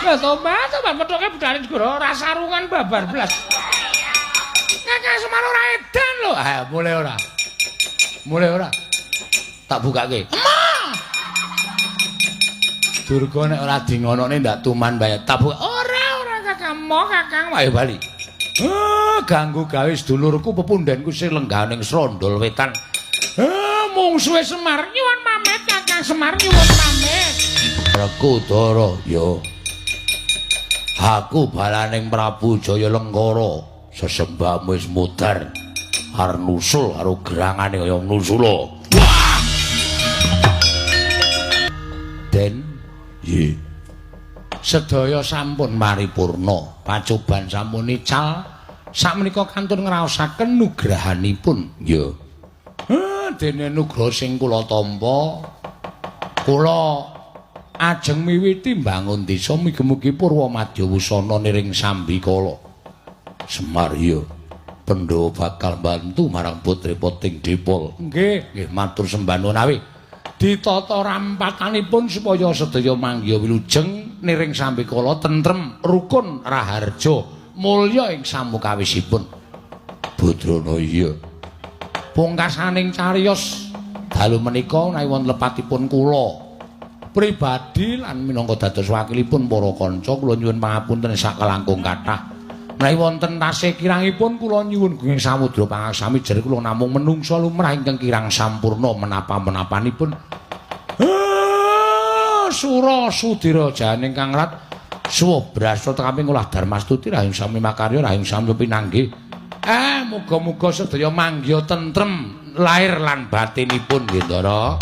Lah tobat, tobat methoke budhale segara ora sarungan babar blas. Kakang Semar ora edan lho. Ah, mulai ora. Mulai ora. Tak bukake. Emah. Durga nek ora di ngonokne ndak tuman bae. Tak buka. Ora, ora Kakang, mo Kakang ayo bali. Ah, ganggu gawe sedulurku pepundhenku sing lenggah ning Srondol Wetan. Ah, mungsuhe Semar nyuwun pamit Kakang Semar nyuwun pamit. Werkudara ya. Aku balaning Prabu Jaya Lengkara, sesembahmu wis mudhar. Arep nusul karo gerangane kaya nusula. Wah! Den, nggih. Sedaya sampun paripurna, pacoban sampun ical. Sakmenika kantun ngraosaken nugrahanipun. Ya. Dene nugraha sing kula tampa, kula ajeng miwiti mbangun desa mugi-mugi purwa madya wusana niring sambikala. Semar ya. Pandhawa bakal bantu marang putri Poting Dipol. Nggih, nggih matur sembah nuwun awi. Ditata rampatanipun supaya sedaya manggiha wilujeng niring sambikala tentrem rukun raharja mulya ing samukawisipun. Badrana iya. Pungkasaning cariyos dalu menika menawi wonten lepatipun kula pribadi lan minangka dados wakilipun para kanca kula nyuwun pangapunten sakalangkung kathah. Menawi wonten tasih kirangipun kula nyuwun gunging samudra pangaksami jere kula namung menungsa lumrah ingkang kirang sampurna menapa-menapanipun. Sura sudira janing kang rat suwa brasta tekaping olah darmastuti rahing sami makarya rahing sami pinanggih. Muga-muga sedaya manggiha tentrem lahir lan batinipun nggih Ndara.